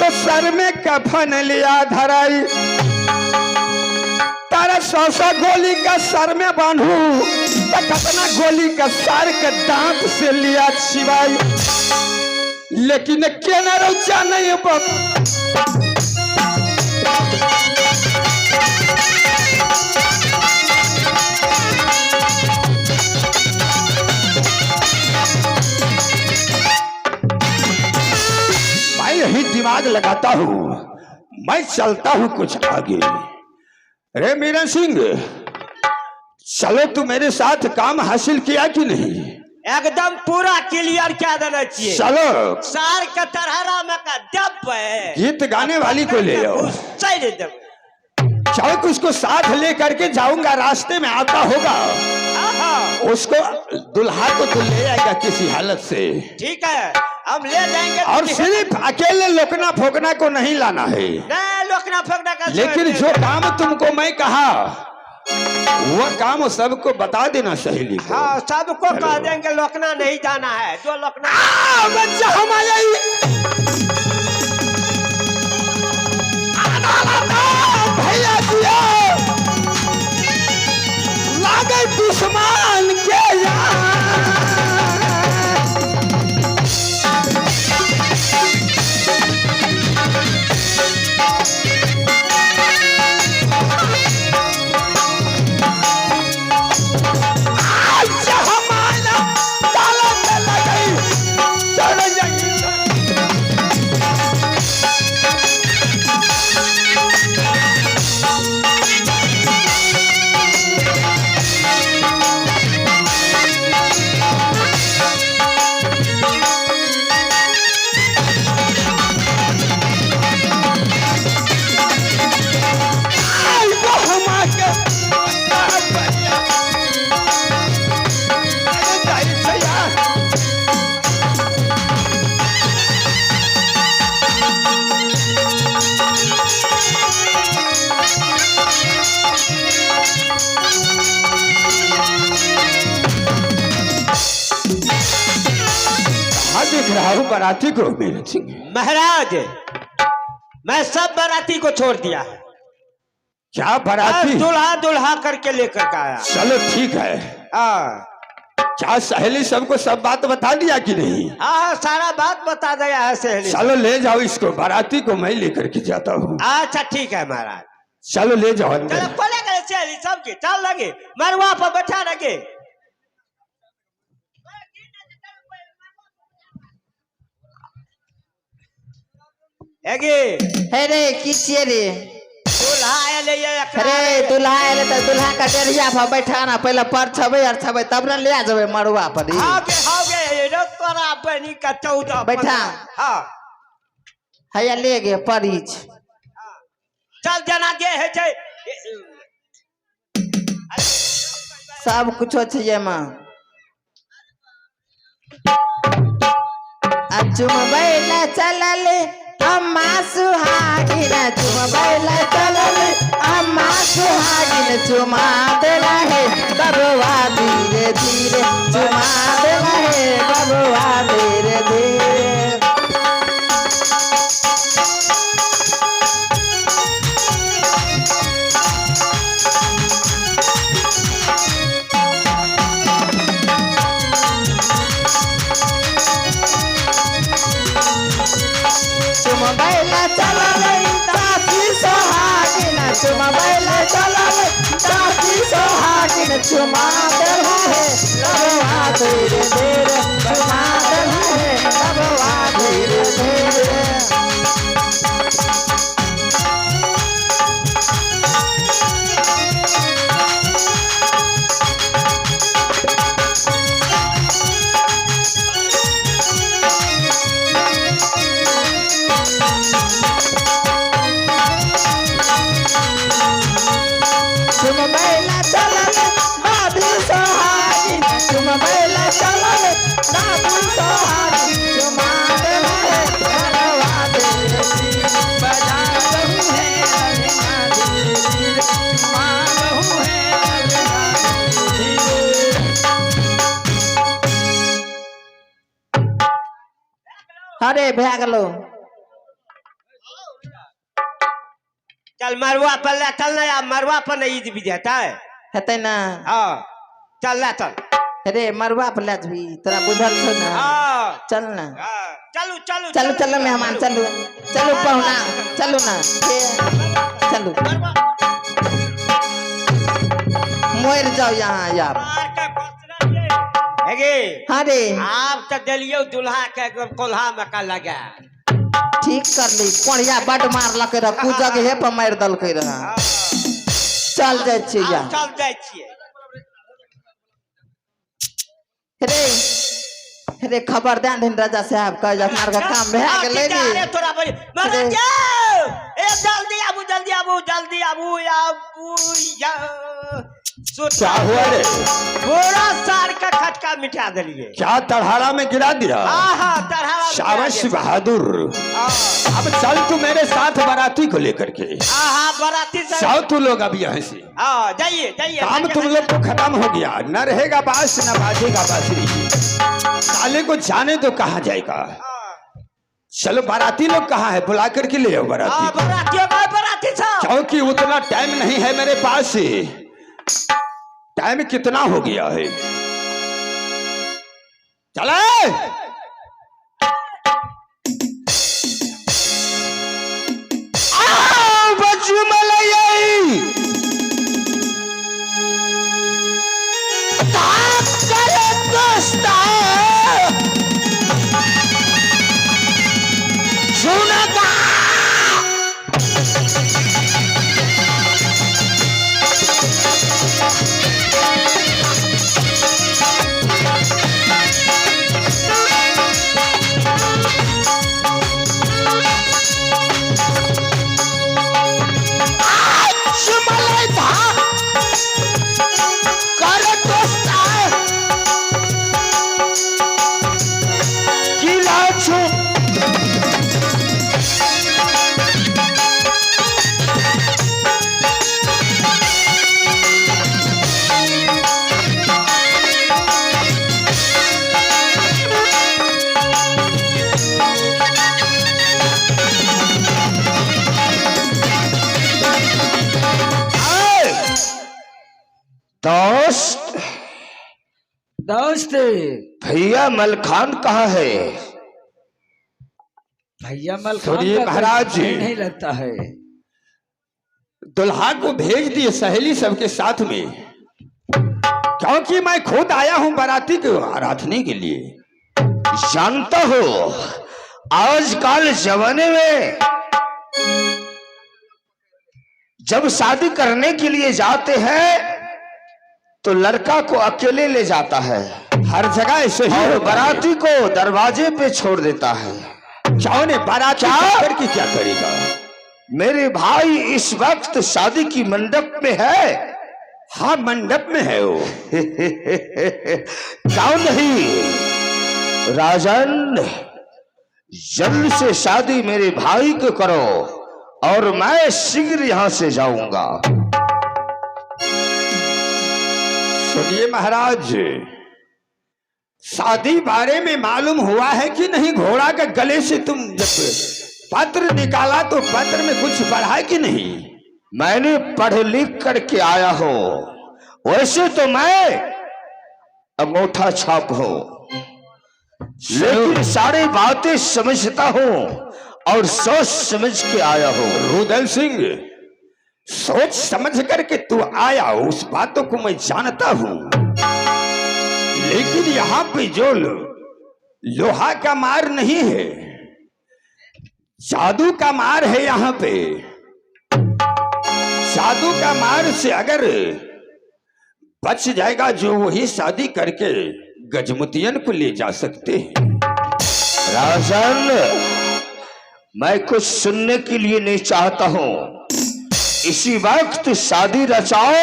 तो सर में कफन लिया धराई, तारा सौ सौ गोली का सर में बांधू तो कितना गोली का सर के दांत से लिया छिवाई, लेकिन केना रौचा नहीं बाप। मैं यही दिमाग लगाता हूँ, मैं चलता हूँ कुछ आगे। रे मीरा सिंह, चलो तू मेरे साथ काम हासिल किया कि नहीं? एकदम पूरा क्लियर क्या देने छियै। चलो। सार के तरहरा में का देबै। गीत गाने वाली को ले आओ। चलि देबै। चलो, उसको साथ ले करके जाऊंगा, रास्ते में आता होगा। हाँ हाँ उसको दुल्हा को तो ले आएगा किसी हालत से। ठीक है, हम ले जाएंगे। और सिर्फ अकेले लोकना फोकना को नहीं लाना है। नहीं, लोकना फोकना का लेकिन जो काम तुमको मैं कहा वह काम सबको बता देना सहेली को। हाँ, सबको कह देंगे, लोकना नहीं जाना है जो लोकना। आ, बच्चा हमारे भैया दिया लागे दुश्मन के यार। आज हमारा ताला चला गई, चल जाएगी। आई वो हमारे अरे जाई सैया। कहाँ देख रहा हूँ बाराती को मेरे सिंह? महाराज, मैं सब बाराती को छोड़ दिया है। क्या बाराती? दुल्हा दुल्हा करके लेकर के आया। चलो ठीक है। हाँ। क्या सहेली सबको सब बात बता दिया कि नहीं? हाँ, सारा बात बता दिया है सहेली। चलो ले जाओ इसको, बाराती को मैं लेकर के जाता हूँ। अच्छा ठीक है महाराज। चलो ले जाओ अंदर। चलो कोले करे सहेली सबके चल लगे मरुआ पर बैठा लगे। एगे। हे रे, की छियै रे? दुल्हा आयल ये एकरा। रे दुल्हा एले तऽ दुल्हा के डेढ़िया पर बैठा ना, पहिले पर छबै और छबै तब ने ले जेबै मड़ुआ पर ई। हाँ गे, हाँ गे, ये रे तोरा बहनी का 14 बैठा। हाँ। हैया ले गे परिछ। चल जना जे है छै। सब कुछो छै एमे। आ चुमबै लए चलल अम्मा सुहागिन, चुमबै लए चलल अम्मा सुहागिन, चुमा देला हे बबुआ धीरे धीरे, चुमा देला हे बबुआ धीरे धीरे। चुमबै लए चलल चाची सोहागिन, चुमबै लए चलल चाची सोहागिन, चुमा देला हे बबुआ धीरे धीरे, चुमा देला हे बबुआ धीरे धीरे। चुमबै लए चलल दादी सोहागिन, चुमबै लए चलल दादी सोहागिन, चुमा देला हे बबुआ धीरे धीरे, बजा रहूं है ललना धीरे धीरे, चुमा रहूं है ललना धीरे धीरे। अरे भए गेलो। चल मरुआ पर ले चल ना, आब मरुआ पर नहीं ईद बिझेतै। हेतै ना? हाँ, चल ले चल। रे मरुआ पर ले जबी, तोरा बुझल छौ ना? हाँ। चल ना। हाँ, चलू चलू। चलू चलू मेहमान, चलू चलू पहुना, चलू ना, चलू। मर जाओ यहाँ यार। हेगे। हाँ रे। आब तऽ देलियौ दुल्हा के एकदम कोल्हा में का लगा। ठीक कर ली, कोढ़िया बड मारलकै रह, कु जगहे पर मारि देलकै रह। चल जाइ छियै आब यहाँ। चल जाइ छियै। रे रे खबर दे दिन राजा साहब, कह जे अपना आरके काम भए हाँ, गेलै ठीक है, रे। अरे तोरा बड़ी महाराज ए, जल्दी आबू, जल्दी आबू, जल्दी आबू, आबू या। क्या हुआ रे? पूरा सार का खटका मिटा देलिए। क्या तड़हारा में गिरा दिया? हाँ हाँ, तड़हारा में गिरा शाबाश दिया। बहादुर। हाँ। अब चल तू मेरे साथ बाराती को लेकर के। हाँ हाँ, बाराती से। जाओ तू लोग अब यहाँ से। हाँ, जाइए जाइए। काम जाइए, तुम जाइए। लोग को खत्म हो गया, न रहेगा बांस न बाजेगा बांसुरी। साले को जाने दो, कहाँ जाएगा। चलो बाराती लोग कहाँ है, बुला करके ले आओ बाराती। हाँ, बारातियों का बाराती साहब। क्योंकि उतना टाइम नहीं है मेरे पास। टाइम कितना हो गया है? चले दोस्त। दोस्त। भैया मलखान कहाँ है? भैया मलखान सुनिए का कोई महाराज जी। नहीं लगता है। दुल्हा को भेज दिए सहेली सबके साथ में, क्योंकि मैं खुद आया हूं बाराती को आराधने के लिए। जानता हो आजकल जमाने में जब शादी करने के लिए जाते हैं तो लड़का को अकेले ले जाता है, हर जगह ऐसे ही और होता है। बाराती को दरवाजे पे छोड़ देता है। क्यों ने बाराती क्या? करके क्या करेगा? मेरे भाई इस वक्त शादी की मंडप में है। हाँ, मंडप में है वो। क्यों नहीं राजन, जल्द से शादी मेरे भाई को करो और मैं शीघ्र यहाँ से जाऊंगा। सुनिए महाराज, शादी बारे में मालूम हुआ है कि नहीं? घोड़ा के गले से तुम जब पत्र निकाला तो पत्र में कुछ पढ़ा कि नहीं? मैंने पढ़ लिख करके आया हूं, वैसे तो मैं अंगूठा छाप हूं, लेकिन सारी बातें समझता हूं और सोच समझ के आया हूं। रुदल सिंह, सोच समझ करके तू आया, उस बातों को मैं जानता हूं, लेकिन यहाँ पे जो लोहा का मार नहीं है, जादू का मार है। यहाँ पे जादू का मार से अगर बच जाएगा जो, वही शादी करके गजमतियन को ले जा सकते हैं। राजन, मैं कुछ सुनने के लिए नहीं चाहता हूं। इसी वक्त शादी रचाओ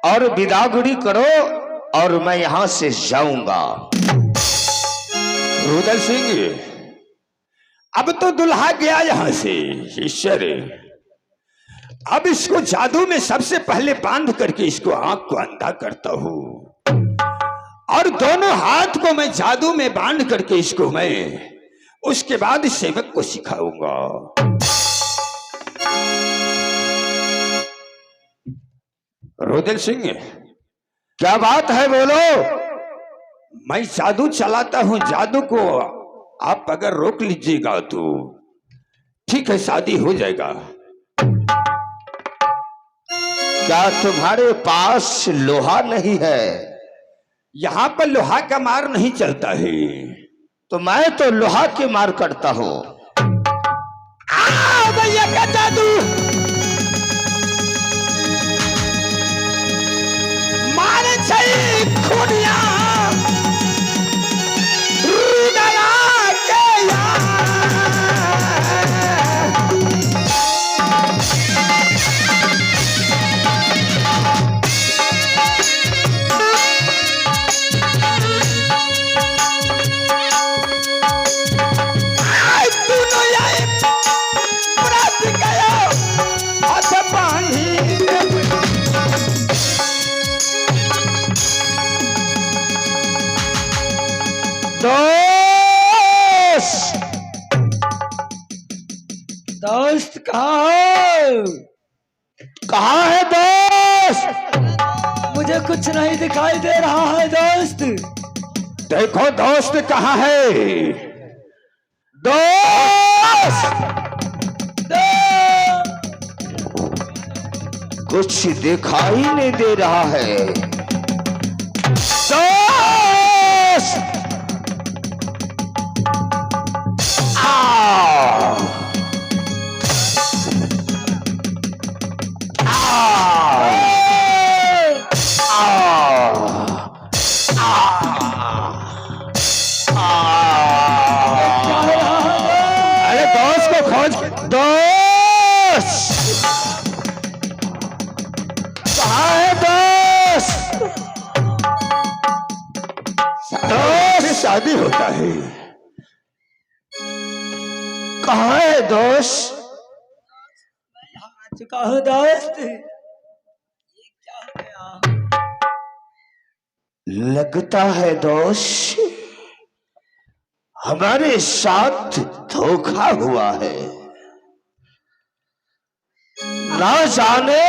और विदागरी करो और मैं यहां से जाऊंगा। रुदल सिंह, अब तो दुल्हा गया यहां से। ईश्वर, अब इसको जादू में सबसे पहले बांध करके इसको आंख को अंधा करता हूं और दोनों हाथ को मैं जादू में बांध करके इसको मैं उसके बाद सेवक को सिखाऊंगा। रुदल सिंह, क्या बात है बोलो। मैं जादू चलाता हूँ, जादू को आप अगर रोक लीजिएगा तो ठीक है, शादी हो जाएगा। क्या तुम्हारे पास लोहा नहीं है? यहाँ पर लोहा का मार नहीं चलता है। तो मैं तो लोहा की मार करता हूँ। आ भैया का जादू मारे छै खुनिया रुदला के यार। आय दुनो आए प्राप्त गयो हाथ बांधी दोस्त, दोस्त कहाँ हो? कहाँ है दोस्त? मुझे कुछ नहीं दिखाई दे रहा है दोस्त। देखो दोस्त कहाँ है। दोस्त, कुछ दिखाई नहीं दे रहा है। दोस्त, आ आ आ आ आ। अरे दोस्त को खोज, दोस्त कहाँ है दोस्त? दोस्त शादी होता है। कहाँ है दोस्त? आ चुका हूँ दोस्त, ये क्या हो गया? लगता है दोस्त हमारे साथ धोखा हुआ है। ना जाने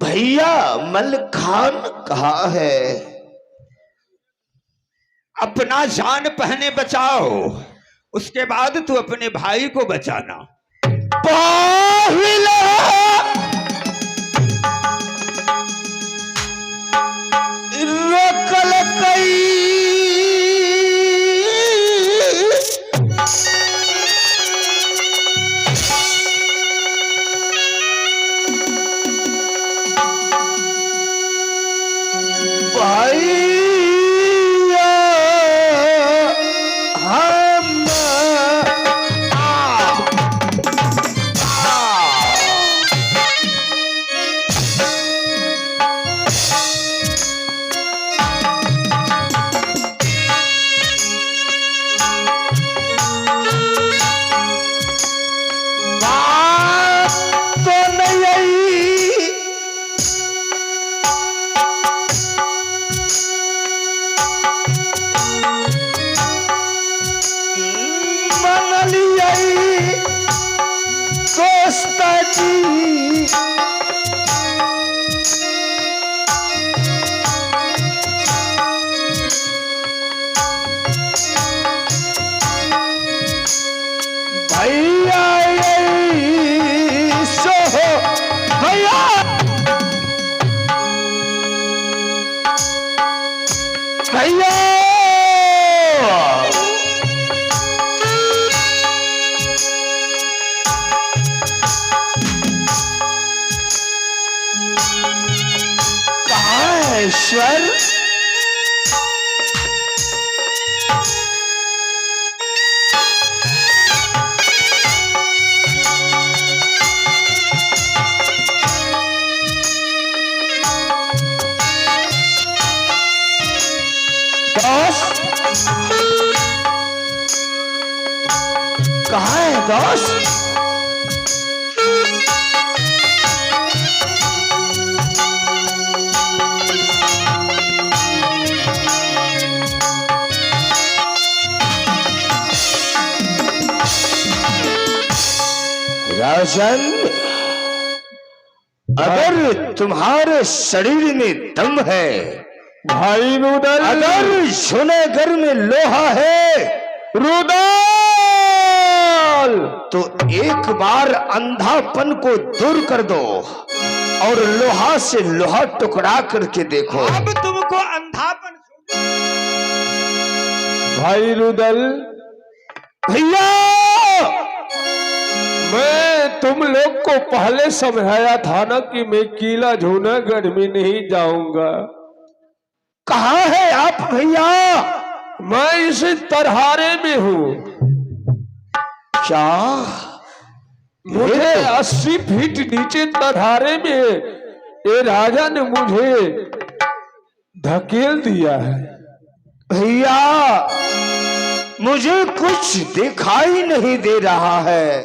भैया मलखान कहाँ है। अपना जान पहने बचाओ, उसके बाद तू अपने भाई को बचाना। पहला रोकल कई भैया हम आ, आ। बात तो नहीं आई, मन लिया दोस्त जी। भैया ये सो भैया भैया कहाँ है ईश्वर? दोस्त कहाँ है दोस्त? राजन, अगर तुम्हारे शरीर में दम है, भाई रुदल, अगर जूनागढ़ में लोहा है, रुदल, तो एक बार अंधापन को दूर कर दो और लोहा से लोहा टुकड़ा करके देखो। अब तुमको अंधापन। भाई रुदल, भैया, मैं तुम लोग को पहले समझाया था ना कि मैं किला जूनागढ़ में नहीं जाऊंगा। कहाँ है आप भैया? मैं इस तरहारे में हूँ। क्या मुझे 80 फीट नीचे तरहारे में ये राजा ने मुझे धकेल दिया है। भैया, मुझे कुछ दिखाई नहीं दे रहा है।